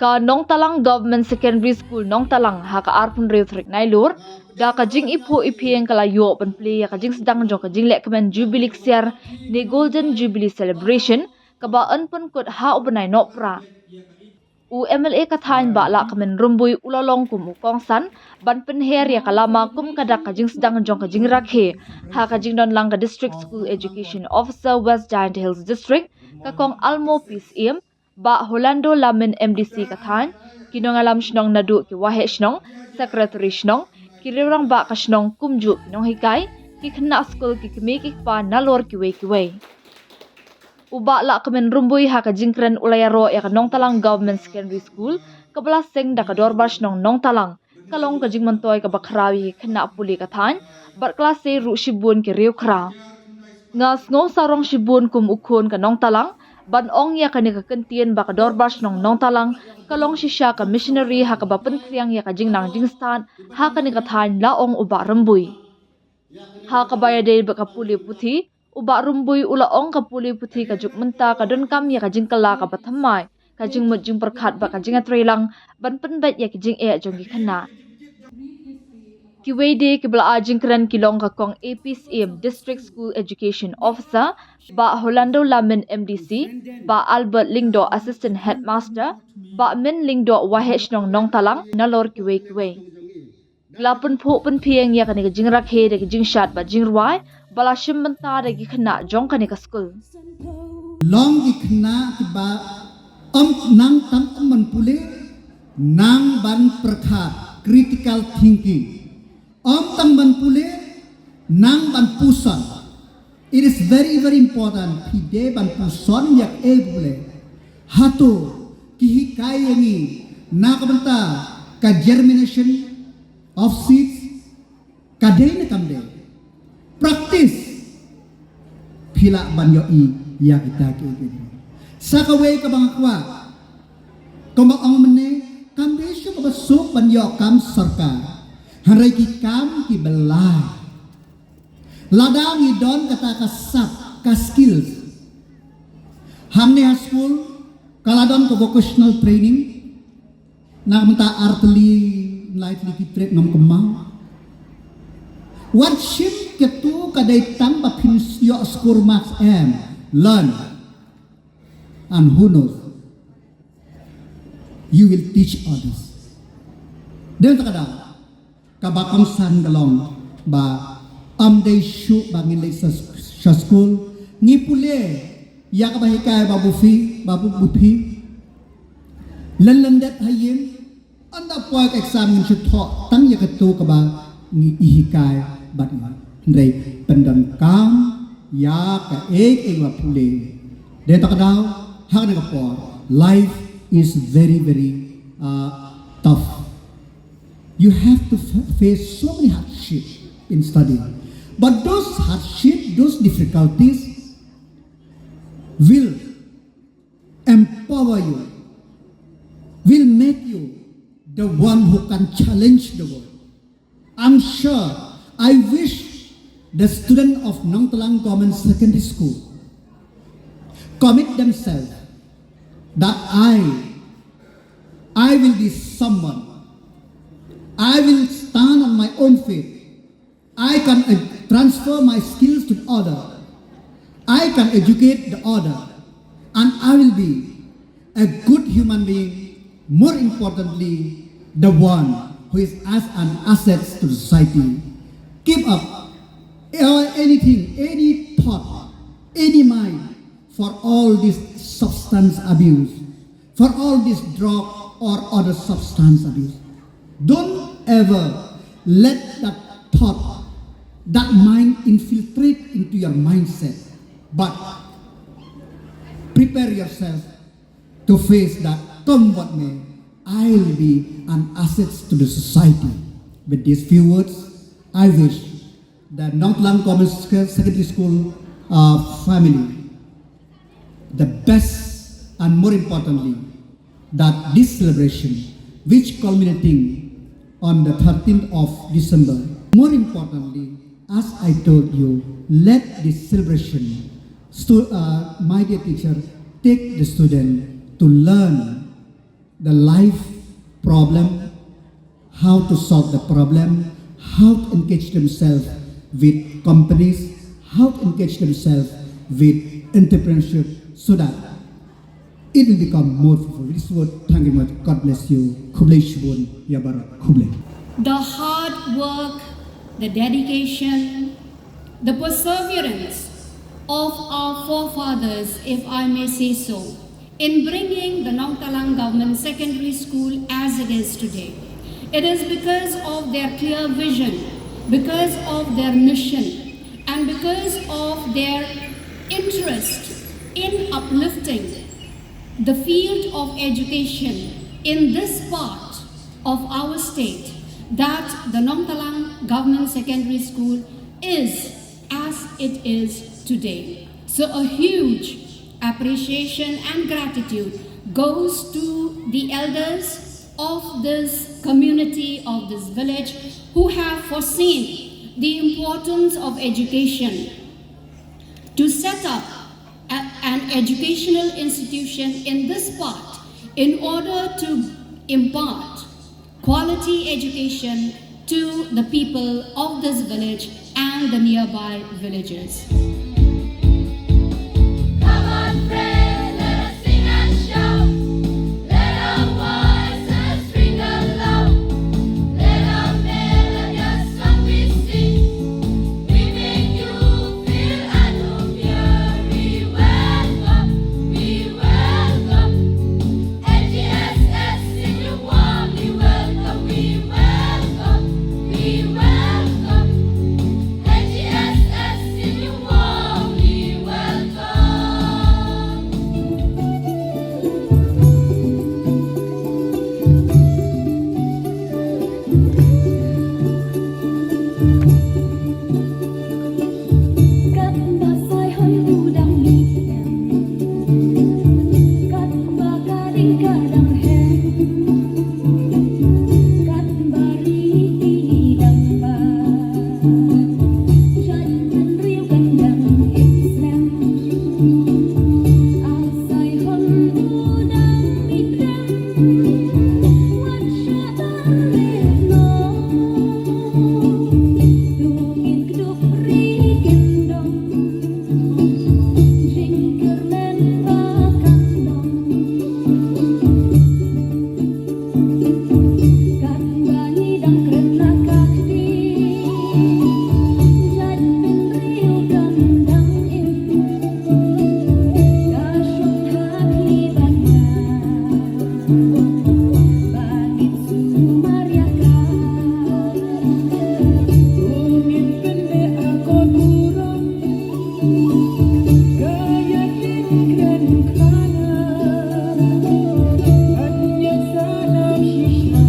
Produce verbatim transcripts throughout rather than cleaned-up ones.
Ka Nongtalang Government Secondary School Nongtalang ha ka arphew hynriew tarik Nailur, da ka jingiphuh iphieng ka la ïoh ban plie ïa ka jingsdang jong ka jinglehkmen Jubilee Ksiar ne Golden Jubilee Celebration, kaba yn pynkut ha u bnai Nohprah. U M L A ka thaiñ Bah Lahkmen Rymbui u la long kum u kongsan ban pynher ïa ka lama kum ka dak ka jingsdang jong ka jingrakhe ha ka jingdon lang ka District School Education Officer, West Jaintia Hills District, ka Kong Almo P Syiem, Bah Holando Lamin, M D C ka thaiñ, ki nongïalam shnong naduh ki waheh shnong, secretary shnong, ki riew rangbah ka shnong kumjuh ki nonghikai, ki khynnah skul, ki kmie ki kpa nalor kiwei kiwei. U Bah Lahkmen Rymbui ha ka jingkren u la ïaroh ïa ka Nongtalang Government Secondary School, kaba la seng da ka Dorbar Shnong Nongtalang, ka long ka jingmyntoi kaba khraw ïa ki khynnah pule ka thaiñ bad ka la sei ruh shibun ki riew khraw. Nga sngew sarong shibun kum u khun ka Nongtalang ban ong ïa kane ka kyntien ba ka Dorbar Shnong Nongtalang ka long shisha ka missionary ha kaba pynphriang ïa ka jingnang jingstad ha kane ka thaiñ, la ong u Bah Rymbui. Ha kaba ïadei bad ka pule puthi, u Bah Rymbui u la ong ka pule puthi ka juk mynta ka donkam ïa ka jingkylla kaba thymmai, ka jingmut jingpyrkhat bad ka jingïatreilang ban pynbeit ïa ki jingeh jong ki khynnah. Kiwei de kiba la ai jingkren ki long ka Kong A P Syiem, District School Education Officer, Bah Holando Lamin, M D C, Bah Albert Lyngdoh, Assistant Headmaster, Bah Min Lyngdoh, waheh shnong Nongtalang, nalor kiwei kiwei. Ki la pynphuh pynphieng ïa kane ka jingrakhe da ki jingshad bad jingrwai ba la shim bynta da ki khynnah jong kane ka skul. Long ki khynnah kiba ym nang tang ym ban pule, nang ban pyrkhat, critical thinking. Ym tang ban pule, nang ban puson. It is very, very important. Phi dei ban puson ïa kaei ba pule. Hato ki hikai ïa ngi na ka bynta ka germination of seeds, ka dei ne kam dei? Practice. Phi lah ban ïohi ïa kita kiei kiei. Sa kawei kaba nga kwah, kumba ong mynne, kam dei shuh kaba suk ban ïoh kam sorkar. Hynrei ki kam kiba lai. Lada ngi don kata ka sap, ka skills. Hangne ha skul ka la don ka vocational training. Na ka bynta ar tylli, lai tylli ki trade ngam kynmaw. Wat shim kito ka dei tang ba phin ïoh score marks em. Learn. And who knows? You will teach others. Dei ta ka daw. Kaba kongsan ka long ba ym dei shuh ba ngin leit sha, sha skul, ngi pule ïa kaba hikai babu phi, babu phi. Len len det ha ïing, ynda poi ka exam ngin shu thoh tang ïa kato kaba ngi hikai bad ngi. Hynrei pyndonkam ïa kaei kaei ba pule. Dei ta ka daw, ha kane ka por, life is very, very, uh, tough. You have to f- face so many hardships in studying. But those hardships, those difficulties will empower you, will make you the one who can challenge the world. I'm sure, I wish the student of Nongtalang Government Secondary School commit themselves that I, I will be someone. I will stand on my own feet. I can, uh, transfer my skills to the other. I can educate the other. And I will be a good human being. More importantly, the one who is as an asset to society. Give up, uh, anything, any thought, any mind for all this substance abuse, for all this drug or other substance abuse. Don't ever let that thought, that mind infiltrate into your mindset. But prepare yourself to face that. Come what may, I will be an asset to the society. With these few words, I wish the Nongtalang Government Sec- Secondary School, uh, family the best, and more importantly, that this celebration, which culminating on the thirteenth of December, more importantly, as I told you, let this celebration, stu- uh, my dear teacher, take the student to learn the life problem, how to solve the problem, how to engage themselves with companies, how to engage themselves with entrepreneurship, so that it will become more fruitful. With this word, thank you much. God bless you. Khublei shibun, ïa baroh. Khublei. The hard work, the dedication, the perseverance of our forefathers, if I may say so, in bringing the Nongtalang Government Secondary School as it is today. It is because of their clear vision, because of their mission, and because of their interest in uplifting the field of education in this part of our state that the Nongtalang Government Secondary School is as it is today. So a huge appreciation and gratitude goes to the elders of this community, of this village, who have foreseen the importance of education to set up a- an educational institution in this part in order to impart quality education to the people of this village and the nearby villages. Come on, friends, let us sing and shout. Let our voices ring aloud. Let our melodious song we sing. We make you feel at home here. We welcome, we welcome. N G S S in your warmly welcome, we welcome, we welcome. N G S S in your warmly welcome. Katba Saihon u dang mih em, katba ka ding ka dang heh, katba ri ki dang ba, jait bynriew kan dang im slem. A Saihon u dang mih em, wat shah ban leh noh, to ngin kdup ri kyndong. Jingkyrmen ba kan long. Katba ngi dang kren la ka kti, jait bynriew kan dang im. Ka shong ha khlieh bad nga, ba ngin sumar ïa ka. U ngin pynbeit ha ka burom. Ka ïa kren kren khana, hynñiew snem shisha,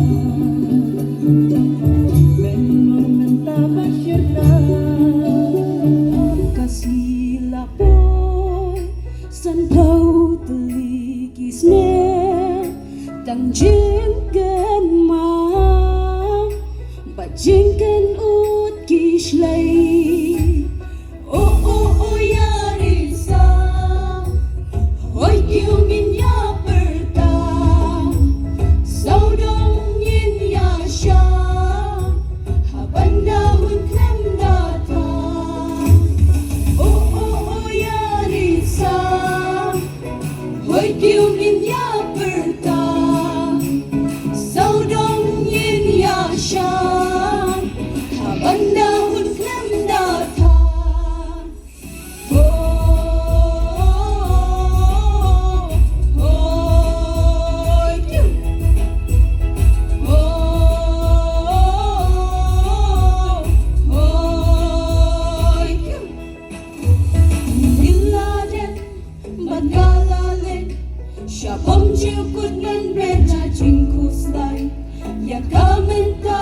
mynno mynta ba shyrta. Ka sngi la poi, sanphew tylli ki snem, tang jingkynmaw bad jingkynnoh ki shlei. O, o, o, ïa ri sa, hoi kiew ngin ïa pyrta, sawdong ngin ïa sha, ha ban da hun khlem da tha. O, o, o, ïa ri sa, hoi kiew ngin ïa pyrta, sawdong ngin ïa sha, ha ban da hun khlem da tha. O, hoi kiew. O, hoi kiew. Ngi la dep bad nga la leit sha bym ju kut, men bret la jingkhuslai ïa ka mynta.